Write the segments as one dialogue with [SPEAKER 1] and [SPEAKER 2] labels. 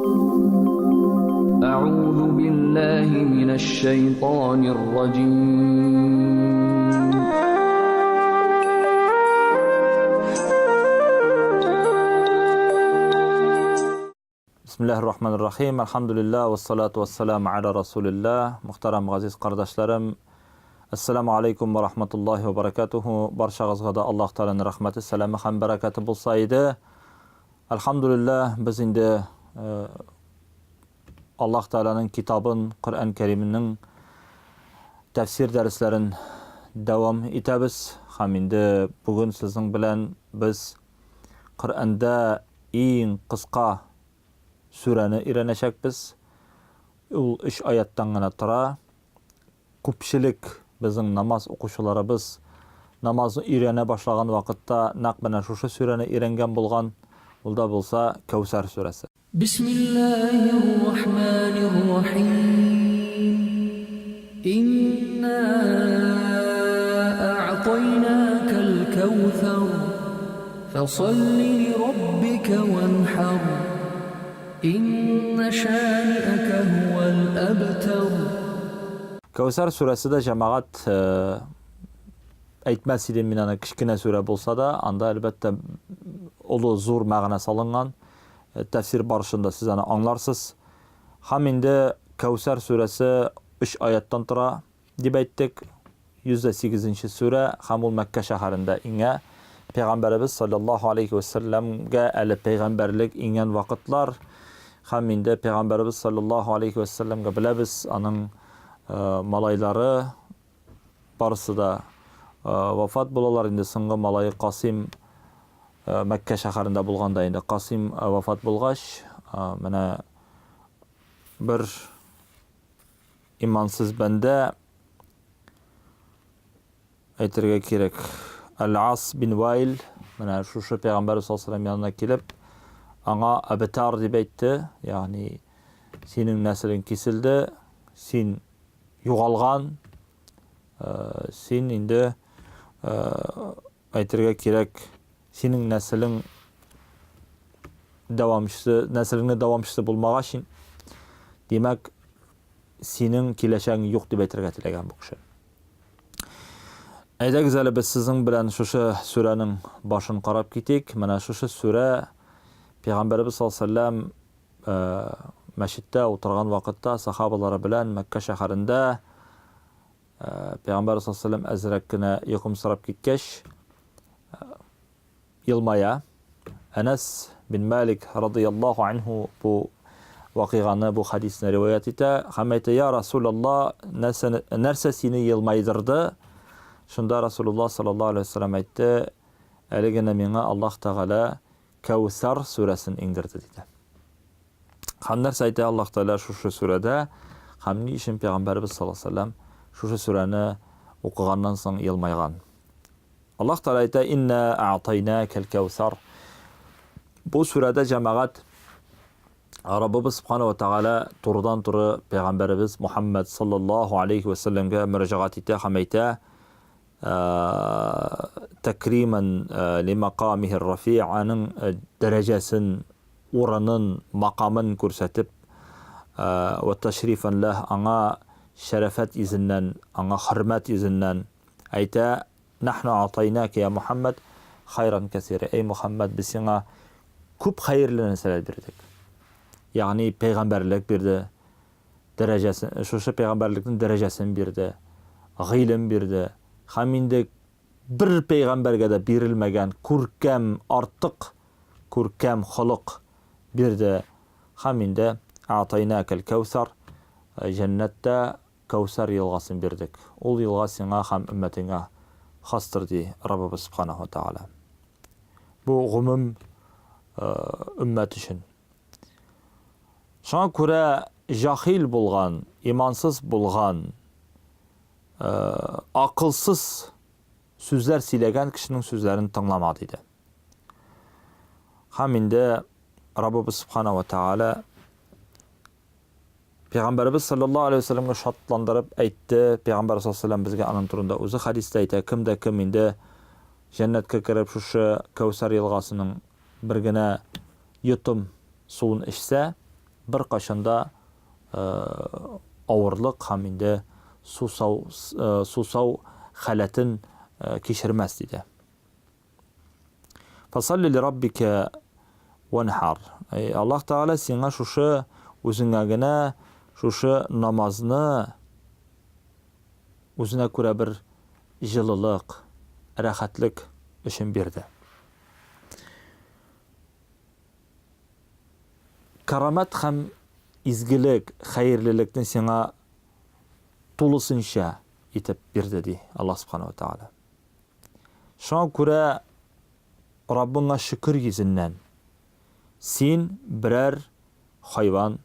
[SPEAKER 1] أعوذ بالله من الشيطان الرجيم.
[SPEAKER 2] Бисмиллаһир рахманир рахим. Әлхәмдүлиллаһ вассалату вассаламу аля расулиллаһ. Мөхтәрәм газиз кардәшләрем, Ассаламу алейкум ва рахматуллаһи ва баракатуху. Барчагызга да Аллаһ Тәгаләнең рәхмәте, сәламе һәм бәрәкәте булса иде. Әлхәмдүлиллаһ, без инде э, Аллаһ Тәгаләнең китабын, Коръән Кәримнең тәфсир дәресләрен дәвам итәбез һәм инде бүген сезнең белән без Коръәндә иң кыска сүрәне өйрәнәчәкбез. Ул өч аяттан гына тора. Күпчелек безнең намаз укучыларыбыз намазны өйрәнә башлаган вакытта нәкъ менә шушы сүрәне өйрәнгән булган. Ул да булса Кәүсәр сүрәсе.
[SPEAKER 1] Бисмиллаһир-рахманир-рахим. Инна а'тайнакал-кәүсәр, фасалли лираббика ванхар, инна шани'ака һувал-абтар.
[SPEAKER 2] Кәүсәр сүрәсе дә, җәмәгать, әйтмәс идем мин аны, кечкенә сүрә булса да, анда, әлбәттә, олы, зур мәгънә салынган. Тәфсир барышында сез аны аңларсыз. Һәм инде Кәүсәр сүрәсе өч аяттан тора, дип әйттек. 108 нче сүрә һәм ул Мәккә шәһәрендә иңә. Пәйгамбәребез саллаллаһу алейхи вә сәлләмгә әле пәйгамбәрлек иңгән вакытлар. Һәм инде пәйгамбәребез саллаллаһу алейхи вә сәлләмгә беләбез, аның малайлары барысы да вафат булалар. Инде соңгы малае Касыйм Мәккә шәһәрендә булганда инде Касыйм вафат булгач, менә бер имансыз бәндә әйтергә кирәк, Әл-Ас бин Ваил менә шушы пәйгамбәр саллаллаһу алейһи янына килеп, аңа абтар дип әйтте, ягъни синең нәселең киселде, син югалган, син инде әйтергә кирәк, синең нәселең дәвамчысы, нәселеңне дәвамчысы булмагач, димәк, синең киләчәгең юк дип әйтергә теләгән бу кеше. Әйдәгез әле без сезнең белән шушы сүрәнең башын карап китик. Менә шушы сүрә Пәйгамбәребез саллаллаһу алейһи ва мәчеттә утырган вакытта сахабалары белән Мәккә шәһәрендә Пәйгамбәр саллаллаһу әзрәк кенә йокымсырап киткәч, елмая. Әнәс бин Малик радыяллаһу анһу бу вакыйганы, бу хадисне риваять итә һәм әйтә: "Я Расулаллаһ, нәрсә, нәрсә сине елмайдырды?" Шунда Расулуллаһ саллаллаһу алейһи вәсәлләм әйтте: "Әле генә миңа Аллаһ Тәгалә Кәүсәр сүрәсен иңдерде", диде. Һәм нәрсә әйтә Аллаһ Тәгалә шушы сүрәдә? Һәм ни өчен Пәйгамбәребез саллаллаһу алейһи вәсәлләм шушы сүрәне укыганнан соң елмайган? Аллаһ Тәгалә әйтә: "Инна а'тайнакал кәүсәр". Бу сүрәдә җәмәгать Раббыбыз Субхану ва Тәгалә турыдан-туры Пәйгамбәребез Мухаммад саллаллаһу алейхи ва сәлләмгә мөрәҗәгать итә һәм әйтә: тәкриман лимакамихи рафи, аның дәрәҗәсен, урынын, макамын күрсәтеп, ва ташрифан ләһ, аңа шәрәфәт йөзеннән, аңа хөрмәт йөзеннән әйтә: Нахну атайнака я Мухаммад хайран кәсира. Әй Мухаммад, без сиңа күп хәерле нәрсәләр бирдек. Ягъни пәйгамбәрлек бирде, дәрәҗәсен, шушы пәйгамбәрлекнең дәрәҗәсен бирде, гыйлем бирде һәм инде бер пәйгамбәргә дә бирелмәгән күркәм, артык күркәм холык бирде һәм инде А'тайнакәл кәүсәр, җәннәттә Кәүсәр елгасын бирдек. Ул елга сиңа һәм өммәтеңә хастыр, ди Раббыбыз Сүбхәнәһү вә Тәгалә. Бу гомум өммәт өчен. Шуңа күрә җахил булган, имансыз булган, акылсыз сүзләр сөйләгән кешенең сүзләрен тыңлама, диде. Һәм инде Раббыбыз Субхана ва Тааля Пәйгамбәребез саллаллаһу алейһи ва сәлләмгә шатландырып әйтте. Пәйгамбәр саллаллаһу алейһи ва сәлләм безгә аның турында үзе хәдистә әйтә, кем дә кем инде җәннәткә кереп шушы Кәүсәр елгасының бер генә йотым суын эчсә, беркайчан да авырлык һәм инде сусау сусау халәтен кичермәс, диде. Фасалли ли раббика ванхар. Аллаһ Тәгалә сиңа шушы үзеңә генә шушы намазны үзенә күрә бер җылылык, рәхәтлек өчен бирде. Карамәт һәм изгелек, хәерлелекне сиңа тулысынча итеп бирде, ди Аллаһ Субхану ва Тәгалә. Шуңа күрә Раббыңа шөкер йөзеннән син берәр хайван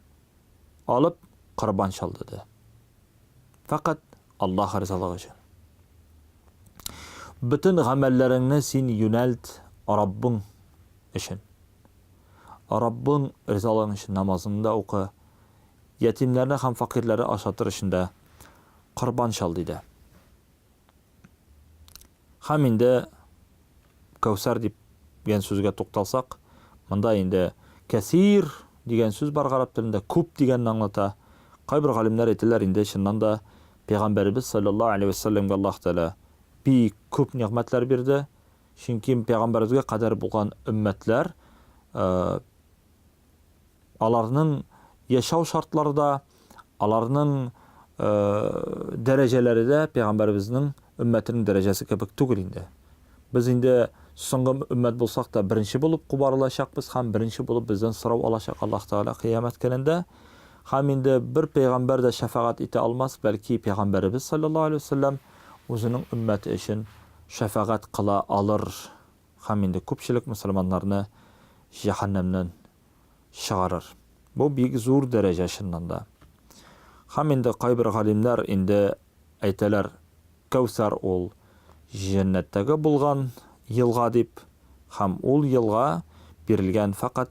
[SPEAKER 2] алып корбан чал, диде. Фәкать Аллаһ ризалыгы өчен. Бөтен гамәлләреңне син юнәлт Раббың өчен. Раббың ризалыгың өчен намазыңны да укы, ятимнәрне һәм фәкыйрьләрне ашатыр өчен дә корбан чал, диде. Һәм инде Кәүсәр дип дигән сүзгә тукталсак, монда инде кәсир дигән сүз бар гарәп телендә, күп дигәнне аңлата. Кайбер галимнәр әйтәләр, инде чыннан да пәйгамбәребез саллаллаһу алейһи ва сәлләмгә Аллаһ Тәгалә бик күп нигъмәтләр бирде. Чөнки пәйгамбәребезгә кадәр булган өммәтләр Аларның яшәү шартлары да, аларның дәрәҗәләре дә пәйгамбәребезнең өммәтенең дәрәҗәсе кебек түгел инде. Без инде соңгы өммәт булсак та беренче булып кубарылачакбыз һәм беренче булып бездән сорау алачак Аллаһ Тәгалә кыямәт көнендә. Һәм инде бер пәйгамбәр дә шәфәгать итә алмас, бәлки пәйгамбәребез саллаллаһу алейһи вәсәлләм үзенең өммәте өчен шәфәгать кыла алыр. Һәм инде күпчелек мөселманнарны җәһәннәмнән чыгарыр. Бу бик зур дәрәҗә чыннан да. Һәм инде кайбер галимнәр инде әйтәләр, Кәүсәр ул җәннәттәге булган елга дип, һәм ул елга бирелгән фәкать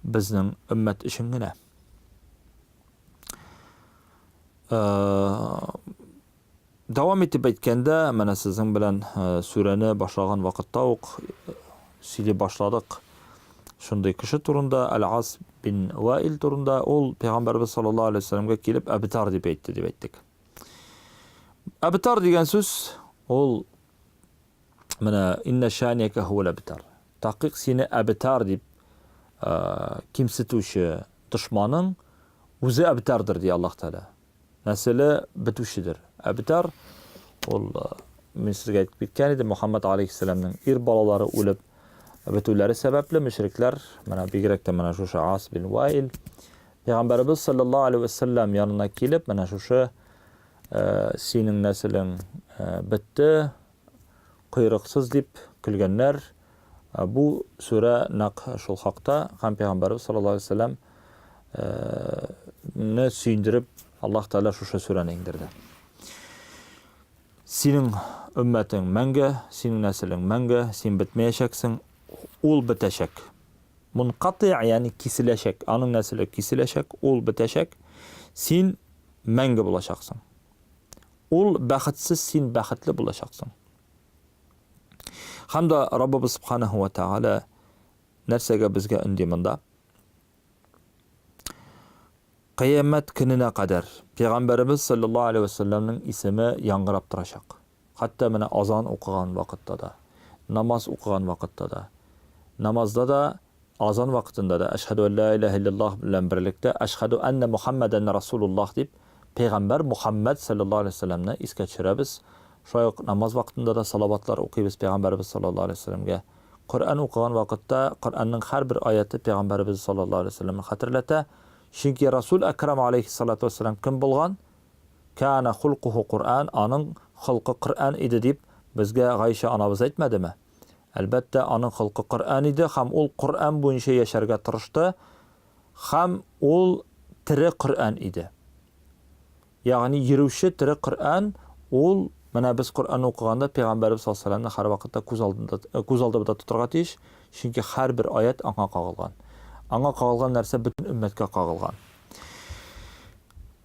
[SPEAKER 2] безнең өммәт өчен генә. Дәвам итеп әйткәндә, менә сезнең белән сүрәне башлаган вакытта ук сөйли башладык шундый кеше турында, Әл-Ас бин Ваил турында. Ул пәйгамбәрбез саллаллаһу алейһи вәсәлләмгә килеп әбтар дип әйтте дип әйттек. Әбтар дигән сүз ул менә инна шанияка хуәл әбтар. Тәкыйк сине әбтар дип кимсетүче дошманың үзе әбтардыр ди Аллаһ Тәгалә. Нәселе бетүчедер. Әбтар, ул, мин сезгә әйтеп киткән идем, Мөхәммәд алейһиссәламнең ир балалары үлеп бетүләре сәбәпле мөшрикләр, менә бигрәк тә менә шушы Ас бин Ваил, Пәйгамбәребез саллаллаһу алейһи вәсәлләм янына килеп, менә шушы синең нәселең бетте, койрыксыз дип көлгәннәр. Бу сүрә нәкъ шул хакта һәм Пәйгамбәребез саллаллаһу алейһи вәсәлләм не сөендереп Аллаһ Тәгалә шушы сүрәне иңдерде. Синең өммәтең мәңге, синең нәселең мәңге, син бетмәячәксең, ул бетәчәк. Мункатый, ягъни киселәчәк, аның нәселе киселәчәк, ул бетәчәк. Син мәңге булачаксың. Ул бәхетсез, син бәхетле булачаксың. Һәм дә Раббыбыз Субханаһу ва Тааля нәрсәгә безгә өнди монда? Кыямәт көненә кадәр Пәйгамбәребез саллаллаһу алейһи ва сәлләмнең исеме яңгырап торачак. Хәтта менә азан укыган вакытта да, намаз укыган вакытта да, намазда да Азан вакытында да Әшһәдү ән лә иләһә илляллаһ белән берлектә Әшһәдү әннә Мухәммәдән Расулуллаһ дип Пәйгамбәр Мухәммәд салләллаһу алейһи ва сәлләмне искә төшерәбез. Шулай ук намаз вакытында да салаватлар укыйбыз Пәйгамбәребез салләллаһу алейһи ва сәлләмгә. Коръән укыган вакытта Коръәннең һәрбер аяте Пәйгамбәребез салләллаһу алейһи ва сәлләмне хәтерләтә. Чөнки Расул Әкрам алейһиссалату вәссәлам кем булган? Кәнә хулкуху Коръән, аның холкы Коръән иде дип безгә Гайшә анабыз әйтмәдеме? Әлбәттә, аның холкы Коръән иде һәм ул Коръән буенча яшәргә тырышты һәм ул тере Коръән иде. Ягъни йөрүче тере Коръән, ул менә без Коръән укыганда Пәйгамбәребез саллаллаһу алейһи ва сәлләмне һәрвакытта күз алдында күз алдыбызда тотарга тиеш, чөнки һәрбер аять аңа кагылган. Аңа кагылган нәрсә бөтен өммәткә кагылган.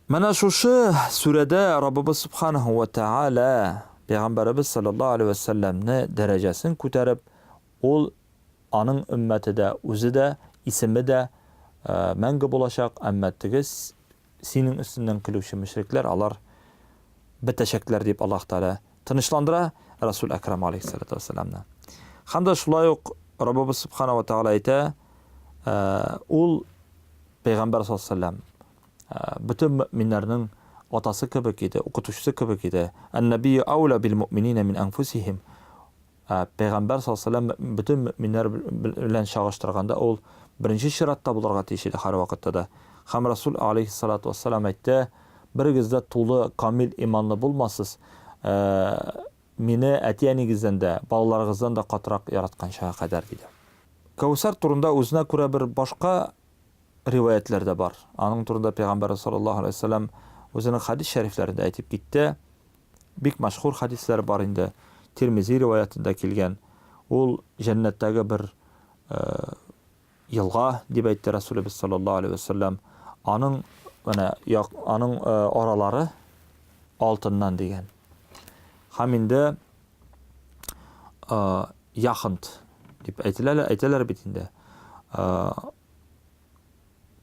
[SPEAKER 2] Менә шушы сүрәдә Раббыбыз Субханаһу ва Тәгалә Пәйгамбәребез саллаллаһу алейһи вә сәлләмне дәрәҗәсен күтәреп, ул аның өммәте дә, үзе дә, исеме дә мәңге булачак, әмма теге синең өстеннән көлүче мөшрикләр, алар бетәчәкләр, дип Аллаһ Тәгалә тынычландыра Расул Әкрам алейһиссалату вассаламны. Һәм дә шулай ук Раббыбыз Субхана ва Тәгалә әйтә, ул Пәйгамбәр саллаллаһу алейһи вәсәлләм бөтен мөэминнәрнең атасы кебек иде, укытучысы кебек иде. Ән-нәбийю ауля бил муъминина мин анфусихим. Пәйгамбәр саллаллаһу алейһи вәсәлләм бөтен мөэминнәр белән чагыштырганда ул беренче чиратта булырга тиеш иде һәрвакытта да. Һәм Расул алейһиссалату вәссәлам әйтте, Берегез дә тулы, камил иманлы булмассыз, мине әти-әнигездән дә, балаларыгыздан да катырак яратканчага кадәр, диде. Кәүсәр турында үзенә күрә бер башка риваятьләр дә бар. Аның турында Пәйгамбәрбез саллаллаһу алейһи вәсәлләм үзенең хәдис шәрифләрендә әйтеп китте. Бик мәшһүр хәдисләр бар инде. Тирмизи риваятендә килгән. Ул җәннәттәге бер елга дип әйтте Расулебез саллаллаһу алейһи вәсәлләм. Аның менә як, аның аралары алтыннан дигән. Һәм инде яхонт дип әйтеләләр, әйтәләр бит инде.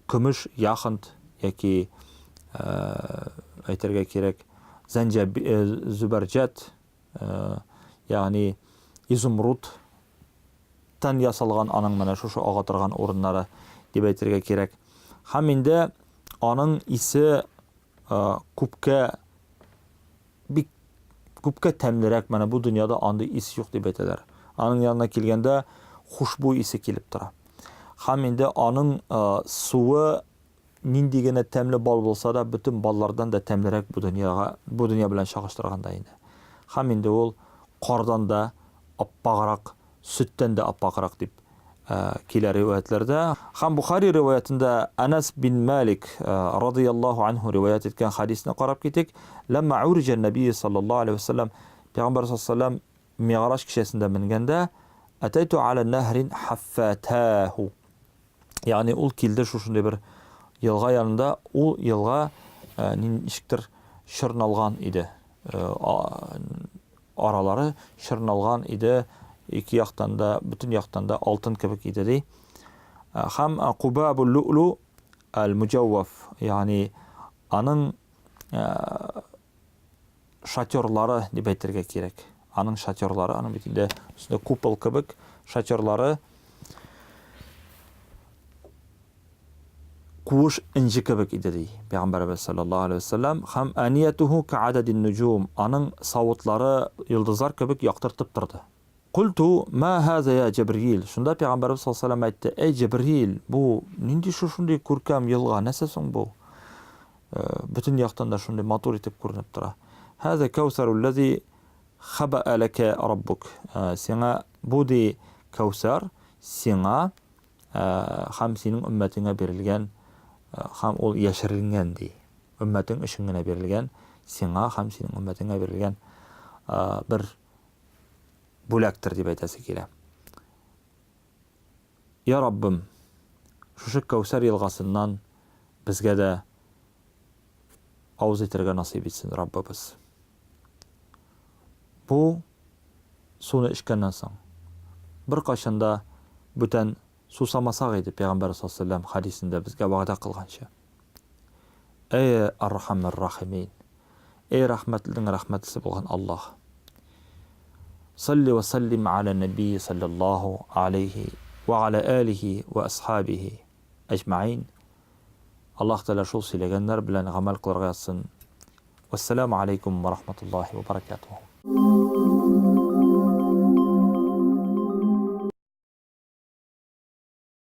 [SPEAKER 2] Көмеш яхонт яки әйтергә кирәк, зәнҗәб зөбәрҗәт, ягъни изумруд тан ясалган аның менә шушы ага торган урыннары дип әйтергә кирәк. Һәм инде аның исе күпкә бик күпкә тәмлерәк, менә бу дөньяда андый ис юк дип әйтәләр. Аның янына килгәндә хушбуй исе килеп тора. Һәм инде аның суы нинди генә тәмле бал булса да, бөтен баллардан да тәмлерәк бу дөньяга, бу дөнья белән чагыштырганда инде. Һәм инде ул кардан да аппаграк, сөттән дә аппаграк дип килә риваятьләрдә. Һәм Бухари риваятендә Анас бин Малик радыяллаһу анһу риваять иткән хадисне карап китик. Ләмма уриҗа нәби саллаллаһу алейһи вәсәлләм, Пәйгамбәр саллаллаһу алейһи вәсәлләм Мигъраҗ кичәсендә менгәндә, әтәйту аля нәһрин хаффатаху. Ягъни ул килде шушындый бер елга янында, ул елга ничектер чорналган иде. Аралары чорналган иде, ике яктан да, бөтен яктан да алтын кебек иде, ди. Һәм кубабул лу'лу аль-муҗавваф, ягъни аның шатерлары дип әйтергә кирәк. Аның шатерлары, аның бит инде өстендә купол кебек шатерлары куыш энҗе кебек иде, ди Пәйгамбәребез саллаллаһу алейһи вәсәлләм. Һәм әниятуху каададин нуҗум, аның савытлары йолдызлар кебек яктыртып торды. Культу, ма һаза я Җәбриил? Шунда Пәйгамбәребез саллаллаһу алейһи вәсәлләм әйтте, әй Җәбриил, бу нинди шушындый күркәм елга, нәрсә соң бу? Бөтен яктан да шундый матур итеп күренеп тора. Һаза кәүсәруллази хабаа ләкә раббук. Сиңа бу ди кәүсәр, сиңа һәм синең өммәтеңә бирелгән һәм ул яшеренгән ди. Өммәтең өчен генә бирелгән, сиңа һәм синең өммәтеңә бирелгән бер бүләктер дип әйтәсе килә. Я Раббым, шушы Кәүсәр елгасыннан безгә дә авыз итәргә насыйп итсен, Раббыбыз. Бу суны эчкәннән соң, беркайчан да бүтән сусамасак иде, Пәйгамбәр саллаллаһу алейһи ва сәлләм хәдисендә безгә вәгъдә кылганча. Әй Архамер-Рахимин! Әй рәхмәтленең рәхмәтлесе булган Аллаһ! Салли ва саллим аля нәби саллаллаһу алейһи ва аля алихи ва асхабихи әҗмәин. Аллаһ Тәгалә шул сөйләгәннәр белән гамәл кылырга язсын. Вәссәламу алейкум ва рахматуллахи ва баракатуху.